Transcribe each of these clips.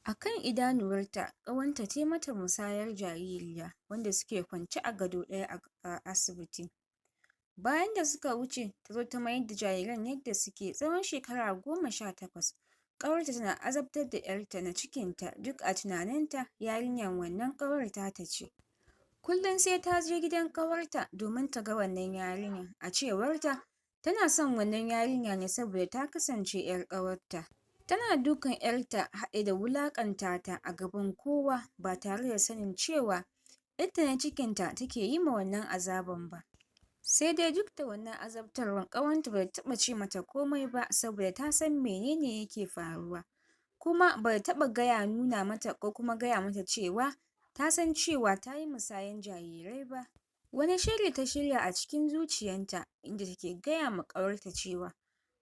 A kan idanuwarta ƙawarta ta yi mata musayar jaririya wanda suke kwance a gado ɗaya a asibiti. Bayan da suka wuce, ta zo ta mayar da jariran yadda suke tsawon shekara 18. Ƙawarta tana azabtar da ‘yarta na cikinta duk a tunaninta yarinyar wannan ƙawar tata ce. Kullum sai ta je gidan ƙawarta domin ta ga wannan yarinyar. A cewarta, tana son wannan yarinya ne saboda ta kasance ‘yar ƙawarta. Tana dukan ‘yarta haɗe da wulaƙanta ta a gaban kowa ba tare da sanin cewa ‘yarta na cikinta take yi ma wannan azaban ba. Sai dai duk da wannan azabtarwar ƙawarta ba ta taɓa ce mata komai ba saboda ta san menene yake faruwa. Kuma ba ta taɓa gaya nuna mata ko kuma gaya mata cewa ta san cewa ta yi musayan jarirai ba. Wani shiri ta shirya a cikin zuciyarta inda take gaya ma ƙawarta cewa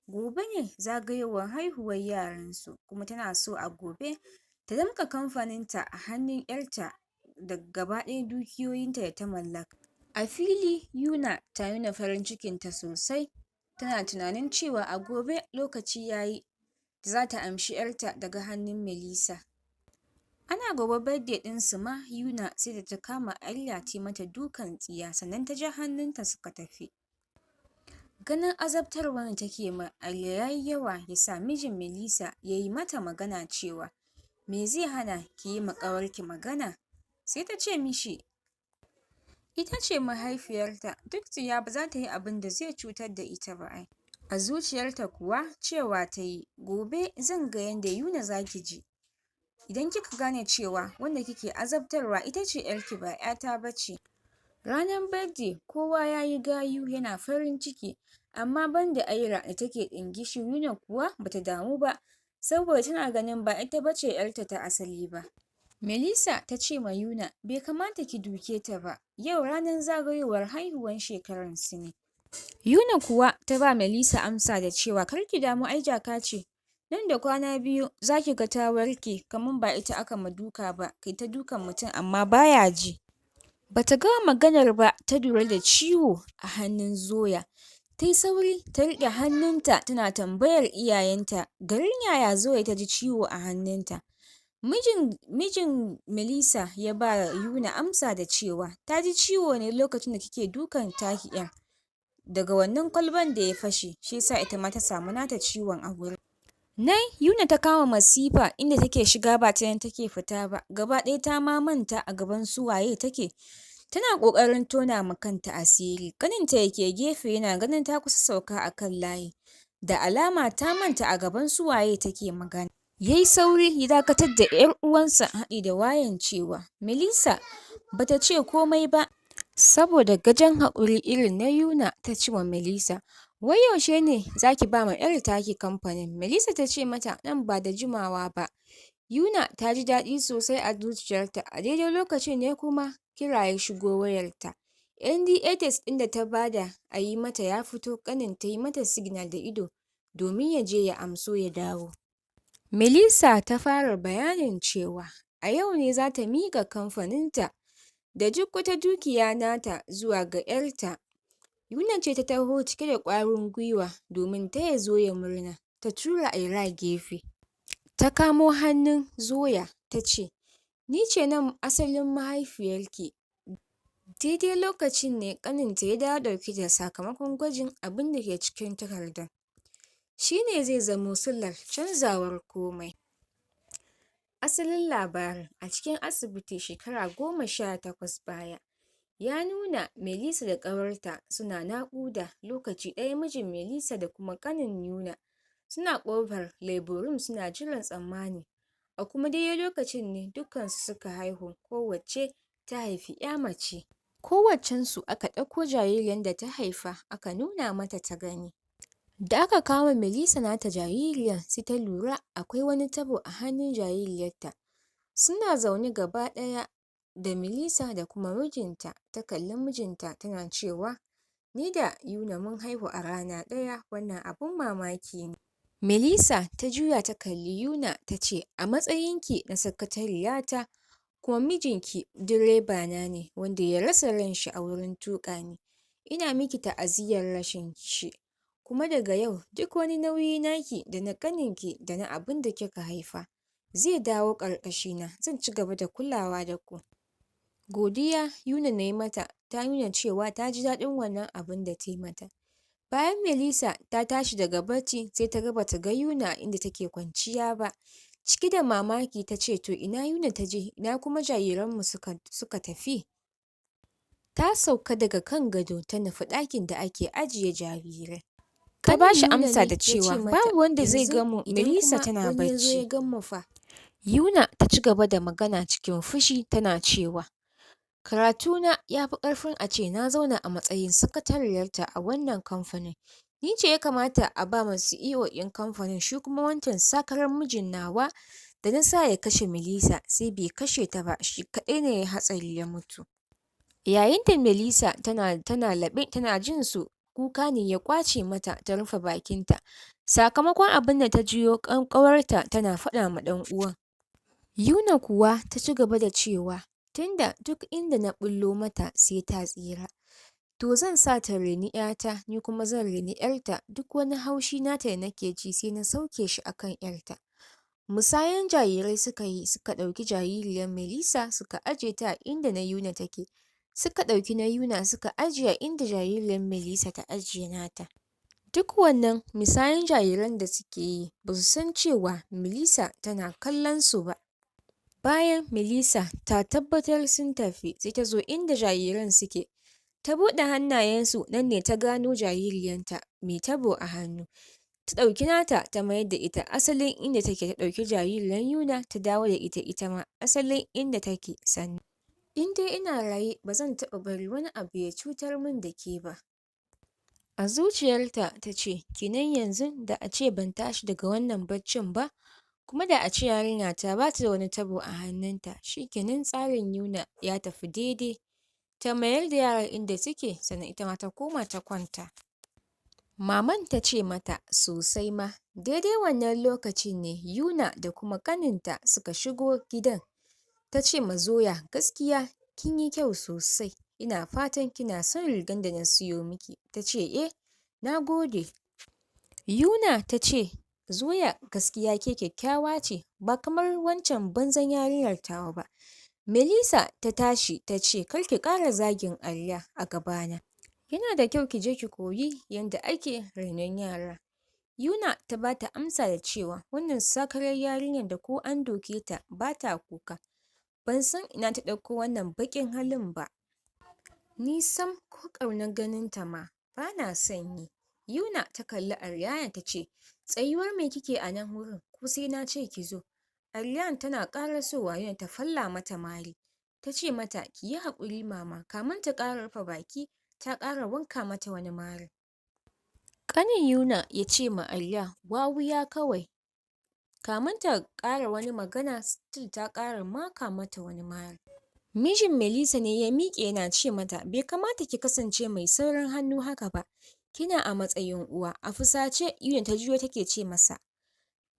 gobe ne zagayowar haihuwar yaransu kuma tana so a gobe ta damƙa kamfaninta a hannun ‘yarta da gaba ɗaya dukiyoyinta da ta mallaka. A fili Yuna ta nuna farin cikinta sosai, tana tunanin cewa a gobe lokaci ya yi da za ta amshi ‘yarta daga hannun Melissa. Ana gobe birthday ɗinsu ma Yuna sai da ta kama Arya ta yi mata dukan tsiya sannan ta ja hannunta suka tafi. Ganin azabtarwar da take ma Arya ya yi yawa ya sa mijin Melissa ya yi mata magana cewa me zai hana ki yi ma ƙawarki magana? Sai ta ce mishi ita ce mahaifiyarta duk tsiya ba za ta yi abin da zai cutar da ita ba ai. A zuciyarta kuwa cewa ta yi gobe zan ga yanda Yuna za ki ji. Idan kika gane cewa wanda kike azabtarwa ita ce ‘yarki ba ‘yata ba ce. Ranar birthday kowa ya yi gayu yana farin ciki amma banda Aira da take ɗingishi Yuna kuwa bata damu ba saboda tana ganin ba ita bace ‘yarta ta asali ba. Melissa ta ce ma Yuna bai kamata ki duke ta ba yau ranar zagayowar haihuwar shekarar su ne. Yuna kuwa ta ba Melissa amsa da cewa kar ki damu ai jaka ce. Nan da kwana 2 za ki ga ta warke kamar ba ita aka ma duka ba, kai ta dukan mutum amma baya ji. Bata gama maganar ba ta lura da ciwo a hannun Zoya. Ta yi sauri ta riƙe hannunta tana tambayar iyayenta garin yaya Zoya ta ji ciwo a hannunta. Mijin Melissa ya ba Yuna amsa da cewa ta ji ciwo ne lokacin da kike dukan taki ‘yar. Daga wannan kwalban da ya fashe shi yasa ita ma ta samu nata ciwon a wurin. Nan Yuna ta kama masifa inda take shiga ba ta nan take fita ba gaba ɗaya ta ma manta a gaban su waye take. Tana ƙoƙarin tona ma kanta asiri. Ƙaninta da ke gefe yana ganin ta kusa sauka a kan layi. Da alama ta manta a gaban su waye take magana. Ya yi sauri ya dakatar da ‘yar uwansa haɗi da wayan cewa Melissa bata ce komai ba saboda gajen haƙuri irin na Yuna ta ce wa Melissa wai yaushe ne za ki ba ma ‘yar taki kamfanin? Melissa ta ce mata nan ba da jimawa ba. Yuna ta ji daɗi sosai a zuciyarta a daidai lokacin ne kuma kira ya shigo wayarta. NDA test ɗin da ta bada a yi mata ya fito ƙanin ta yi mata signal da ido domin ya je ya amso ya dawo. Melissa ta fara bayanin cewa a yau ne za ta miƙa kamfaninta da duk wata dukiya nata zuwa ga ‘yarta. Yuna ce ta taho cike da ƙwarin gwiwa domin taya Zoya murna, ta tura Aira gefe. Ta kamo hannun Zoya ta ce, Ni ce nan asalin mahaifiyarki. Daidai lokacin ne ƙaninta ya dawo ɗauke da sakamakon gwajin abin da ke cikin takardar. Shi ne zai zamo silar canzawar komai. Asalin labarin a cikin asibiti shekara 18 baya ya nuna Melissa da ƙawarta suna naƙuda lokaci ɗaya mijin Melissa da kuma ƙanin Yuna suna ƙofar labour room suna jiran tsammani. A kuma daidai lokacin ne dukkansu suka haihu kowacce ta haifi ‘ya mace. Kowaccensu aka ɗauko jaririyar da ta haifa aka nuna mata ta gani. Da aka kawo Melissa nata jaririyar sai ta lura akwai wani tabo a hannun jaririyarta. Suna zaune gaba ɗaya da Melissa da kuma mijinta ta kalli mijinta tana cewa ni da Yuna mun haihu a rana ɗaya wannan abun mamaki ne. Melissa ta juya ta kalli Yuna ta ce a matsayinki na sakatariyata kuma mijinki direbana ne wanda ya rasa ranshi a wurin tuƙa ni. Ina miki ta'aziyyar rashin shi. Kuma daga yau duk wani nauyi naki da na ƙaninki da na abin da kika haifa Zai dawo ƙarƙashina, zan ci gaba da kulawa da ku. Godiya Yuna na yi mata, ta nuna cewa ta ji daɗin wannan abun da ta yi mata. Bayan Melissa ta tashi daga bacci sai ta ga bata ga Yuna a inda take kwanciya ba. Cike da mamaki ta ce to ina Yuna ta je, ina kuma jariranmu suka tafi? Ta sauka daga kan gado ta nufi ɗakin da ake ajiye jarirai. Ta ba Ƙanin shi Yuna amsa ne da ya ce cewa mata, babu wanda zai yanzu gan mu idan Melissa kuma tana wani ya zo ya bacci. gan mu fa? Yuna ta ci gaba da magana cikin fushi tana cewa karatuna ya fi ƙarfin a ce na zauna a matsayin sakatariyarta a wannan kamfanin. Ni ce ya kamata a ba ma CEO ɗin kamfanin, shi kuma wancan sakaran mijin nawa da na sa ya kashe Melissa sai bai kashe ta ba, shi kaɗai ne ya hatsari ya mutu. Yayin da Melissa tana laɓe tana jin su, kuka ne ya ƙwace mata ta rufe bakinta. Sakamakon abin da ta jiyo ƙawarta tana faɗa ma ɗan uwan. Yuna kuwa ta ci gaba da cewa tunda duk inda na ɓullo mata sai ta tsira. To zan sa ta reni ‘yata, ni kuma zan reni ‘yarta, duk wani haushi nata da nake ji sai na sauke shi a kan ‘yarta. Musayan jarirai suka yi, suka ɗauki jaririyar Melissa suka ajiye ta a inda na Yuna take. Suka ɗauki na Yuna suka ajiye a inda jaririyar Melissa ta ajiye nata. Duk wannan musayan jariran da suke yi ba su san cewa Melissa tana kallon su ba. Bayan Melissa ta tabbatar sun tafi sai ta zo inda jariran suke. Ta buɗe hannayensu, nan ne ta gano jaririyarta mai tabo a hannu. Ta ɗauki nata ta mayar da ita asalin inda take, ta ɗauki jaririyar Yuna ta dawo da ita ita ma asalin inda take sannan. In dai ina raye ba zan taɓa bari wani abu ya cutar min da ke ba. A zuciyarta ta ce kenan yanzu da a ce ban tashi daga wannan baccin ba, kuma da a ce yarinyata ba ta da wani tabo a hannunta, shi kenan tsarin Yuna ya tafi daidai. Ta mayar da yaran inda suke sannan ita ma ta koma ta kwanta. Maman ta ce mata sosai ma. Daidai wannan lokacin ne Yuna da kuma ƙaninta suka shigo gidan. Ta ce ma Zoya gaskiya kin yi kyau sosai. Ina fatan kina son rigar da na siyo miki. Ta ce eh, na gode. Yuna ta ce Zoya gaskiya ke kyakkyawa ce ba kamar wancan banzan yarinyar tawa ba. Melissa ta tashi ta ce kar ki ƙara zagin Arya a gabana. Yana da kyau ki je ki koyi yadda ake rainon yara. Yuna ta ba ta amsa da cewa wannan sakarar yarinyar da ko an doke ta ba ta kuka. Ban san ina ta ɗauko wannan baƙin halin ba. Ni sam ko ƙaunar ganin ta ma ba na son yi. Yuna ta kalli Aryana ta ce tsayuwar me kike a nan wurin ko sai na ce ki zo. Aryan tana ƙarasowa Yuna ta falla mata mari. Ta ce mata ki yi haƙuri mama, kamin ta ƙara rufe baki ta ƙara wanka mata wani marin. Ƙanin Yuna ya ce ma Arya wawuya kawai. Kamin ta ƙara wani magana still ta ƙara maka mata wani marin. Mijin Melissa ne ya miƙe yana ce mata bai kamata ki kasance mai saurin hannu haka ba. Kina a matsayin uwa. A fusace Yuna ta juyo take ce masa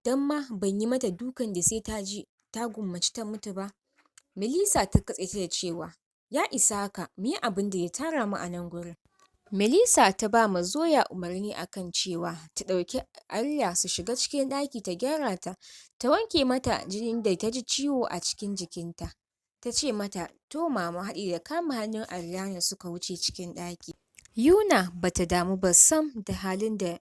don ma ban yi mata dukan da sai ta ji ta gwammaci ta mutu ba. Melissa ta katse ta da cewa ya isa haka, mu yi abin da ya tara mu a nan gurin. Melissa ta ba ma Zoya umarni akan cewa ta ɗauki Arya su shiga cikin ɗaki ta gyara ta, ta wanke mata jinin da ta ji ciwo a cikin jikinta. Ta ce mata to mama, haɗi da kama hannun Aryana suka wuce cikin ɗaki. Yuna bata damu ba sam da halin da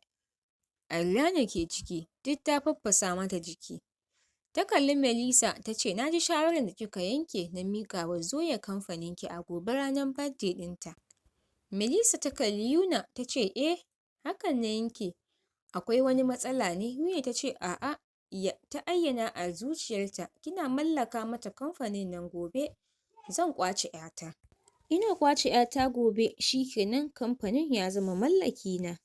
Aryana ke ciki, duk ta faffasa mata jiki. Ta kalli Melissa ta ce na ji shawarar da kika yanke na miƙa wa Zoya kamfaninki a gobe ranar birthday ɗinta. Melissa ta kalli Yuna ta ce eh hakan na yanke. Akwai wani matsala ne? Yuna ta ce a'a. Ta ayyana a zuciyarta kina mallaka mata kamfanin nan gobe zan ƙwace ‘yata. Ina ƙwace ‘yata gobe shi kenan kamfanin ya zama mallaki na.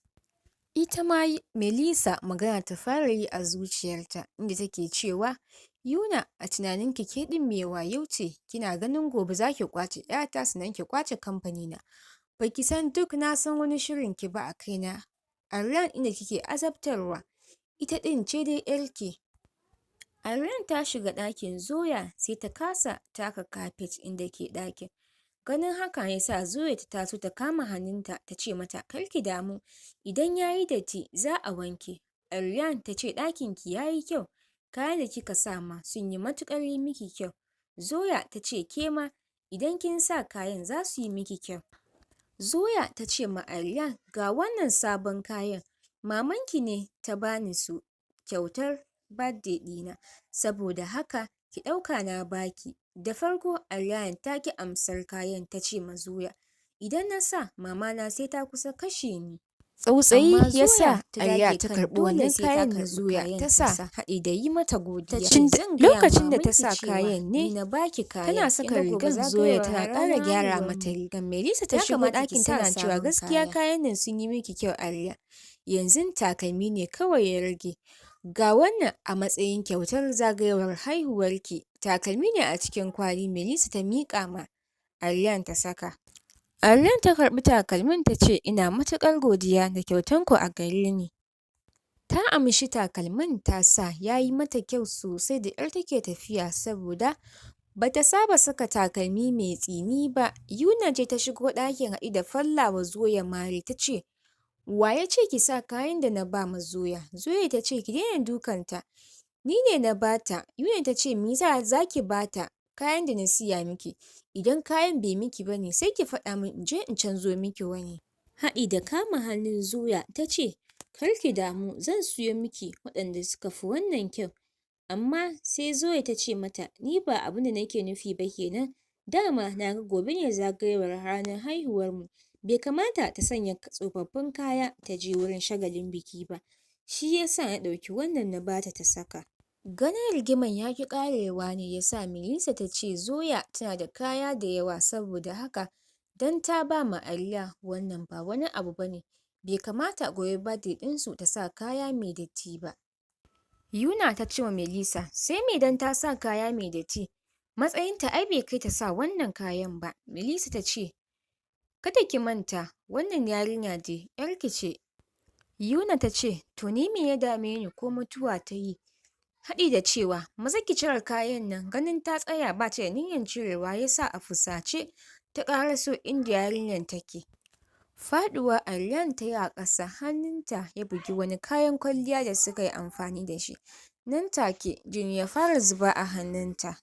Ita ma Melissa magana ta fara yi a zuciyarta inda take cewa Yuna a tunaninki ke ɗin mai wayo ce, kina ganin gobe za ki ƙwace ‘yata sannan ki ƙwace kamfanina. Ba ki san duk na san wani shirin ki ba a kaina. Aryan ɗin da kike azabtarwa ita ɗin ce dai ‘yarki. Aryan ta shiga ɗakin Zoya sai ta kasa taka kafet ɗin da ke ɗakin. Ganin haka ya sa Zoya ta taso ta kama hannunta ta ce mata kar ki damu, idan ya yi datti za a wanke. Aryan ta ce ɗakinki ya yi kyau. Kayan da kika sa ma sun yi matuƙar yi miki kyau. Zoya ta ce ke ma idan kin sa kayan za su yi miki kyau. Zoya ta ce ma Aryan ga wannan sabon kayan, mamanki ne ta bani su kyautar birthday ɗina, saboda haka ki ɗauka na baki. Da farko Aryan ta ƙi amsar kayan ta ce ma Zoya, idan na sa mamana sai ta kusa kashe ni. Tsautsayi Amma ya Zoya sa ta Arya dage ta kan karɓi dole wannan sai ta kayan na karɓi Zoya kayan ta sa. haɗi da yi mata godiya. Tun Zan gaya lokacin da ta mamanki sa cewa kayan ni ne, na baki kayan. tana Kin saka ga gobe rigan Zoya zagayowar tana ranar ƙara gyara haihuwar mata mu. rigan. Melissa ta Ya shigo kamata ki ɗakin sa tana cewa sabon gaskiya kaya. kayan nan sun yi miki kyau Arya. Yanzu takalmi ne kawai ya rage. Ga wannan a matsayin kyautar zagayowar haihuwarki. Takalmi ne a cikin kwali Melissa ta miƙa ma Aryan ta saka. Aryan ta karɓi takalmin ta ce ina matuƙar godiya da kyautanku a gare ni. Ta amshi takalmin ta sa ya yi mata kyau sosai, da ƙyar take tafiya saboda bata saba saka takalmi mai tsini ba. Yuna ce ta shigo ɗakin haɗi da fallawa Zoya mari ta ce wa ya ce ki sa kayan da na ba ma Zoya? Zoya ta ce ki daina dukanta. Ni ne na bata. Yuna ta ce me yasa za ki bata kayan da na siya miki? Idan kayan bai miki ba ne sai ki faɗa min in je in canzo miki wani. Haɗi da kama hannun Zoya ta ce kar ki damu, zan siyo miki waɗanda suka fi wannan kyau. Amma sai Zoya ta ce mata ni ba abin da nake nufi ba kenan. Dama na ga gobe ne zagayowar ranar haihuwarmu. Bai kamata ta sanya tsofaffin kaya ta je wurin shagalin biki ba. Shi ya sa na ɗauki wannan na bata ta saka. Ganin rigiman ya ƙi ƙarewa ne ya sa Melissa ta ce Zoya tana da kaya da yawa, saboda haka don ta ba ma Arya wannan ba wani abu ba ne. Bai kamata gobe birthday ɗinsu ta sa kaya mai datti ba. Yuna ta ce wa Melissa sai me don ta sa kaya mai datti? Matsayinta ai bai kai ta sa wannan kayan ba. Melissa ta ce kada ki manta wannan yarinya dai 'yarki ce. Yuna ta ce to ni me ya dame ni ko mutuwa ta yi? Haɗi da cewa maza ki cire kayan nan. Ganin ta tsaya ba ta da niyyar cirewa ya sa a fusace ta ƙaraso inda yarinyar take. Faɗuwa Aryan ta yi a ƙasa, hannunta ya bugi wani kayan kwalliya da suka yi amfani da shi. Nan take jini ya fara zuba a hannunta.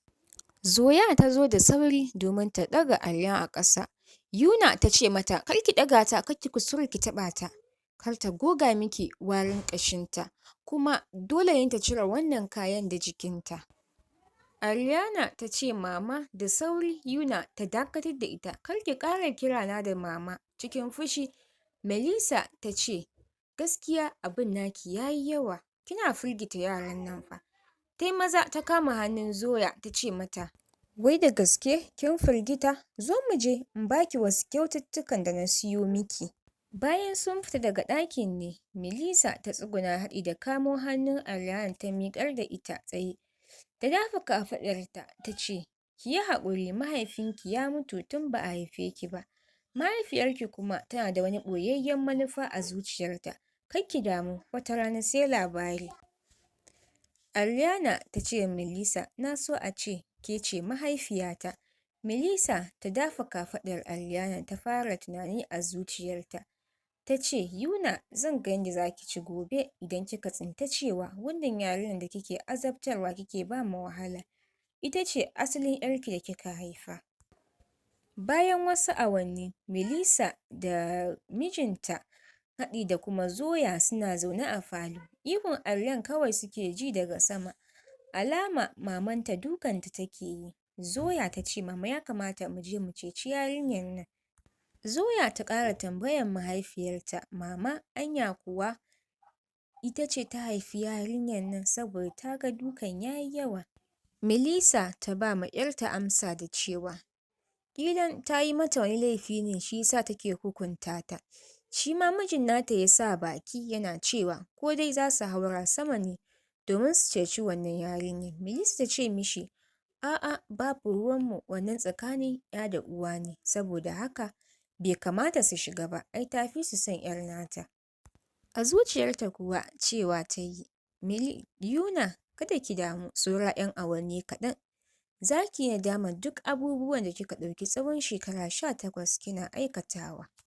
Zoya ta zo da sauri domin ta ɗaga Aryan a ƙasa. Yuna ta ce mata kar ki ɗaga ta, kar ki kuskura ki taɓa ta. Kar ta goga miki warin ƙashinta. Kuma dole ne ta cire wannan kayan da jikinta. Aryana ta ce mama da sauri Yuna ta dakatar da ita, kar ki ƙara kirana da mama. Cikin fushi Melissa ta ce gaskiya abin naki yayi yawa, kina firgita yaran nan fa. Tai maza ta kama hannun Zoya ta ce mata wai da gaske kin firgita? Zo mu je in baki wasu kyaututtukan da na siyo miki. Bayan sun fita daga ɗakin ne Melissa ta tsuguna haɗi da kamo hannun Aryana ta miƙar da ita tsaye. Ta dafa kafaɗarta ta ce ki yi haƙuri, mahaifinki ya mutu tun ba a haife ki ba. Mahaifiyarki kuma tana da wani ɓoyayyen manufa a zuciyarta. Kar ki damu, wata rana sai labari. Aryana ta ce Melissa na so a ce ke ce mahaifiyata. Melissa ta dafa kafaɗar Aryana ta fara tunani a zuciyarta. Ta ce Yuna zan ga yadda za ki ci gobe idan kika tsinta cewa wannan yarinyar da kike azabtarwa kike ba ma wahala ita ce asalin 'yarki da kika haifa. Bayan wasu awanni, Melissa da mijinta haɗi da kuma Zoya suna zaune a falo. Ihun Aryan kawai suke ji daga sama. Alama mamanta dukanta take yi. Zoya ta ce mama ya kamata mu je mu ceci yarinyar nan. Zoya ta ƙara tambayar mahaifiyarta, mama anya kuwa ita ce ta haifi yarinyar nan saboda ta ga dukan ya yi yawa. Melissa ta ba ma 'yarta amsa da cewa ƙilan ta yi mata wani laifi ne shi yasa take hukunta ta. Shi ma mijin nata ya sa baki yana cewa ko dai za su haura sama ne domin su ceci wannan yarinyar. Melissa ta ce mishi a'a, babu ruwanmu, wannan tsakanin 'ya da uwa ne, saboda haka bai kamata su shiga ba, ai ta fi su son 'yar nata. A zuciyarta kuwa cewa ta yi Yuna kada ki damu, saura 'yan awanni kaɗan. Za ki yi nadamar duk abubuwan da kika ɗauki tsawon shekara 18 kina aikatawa.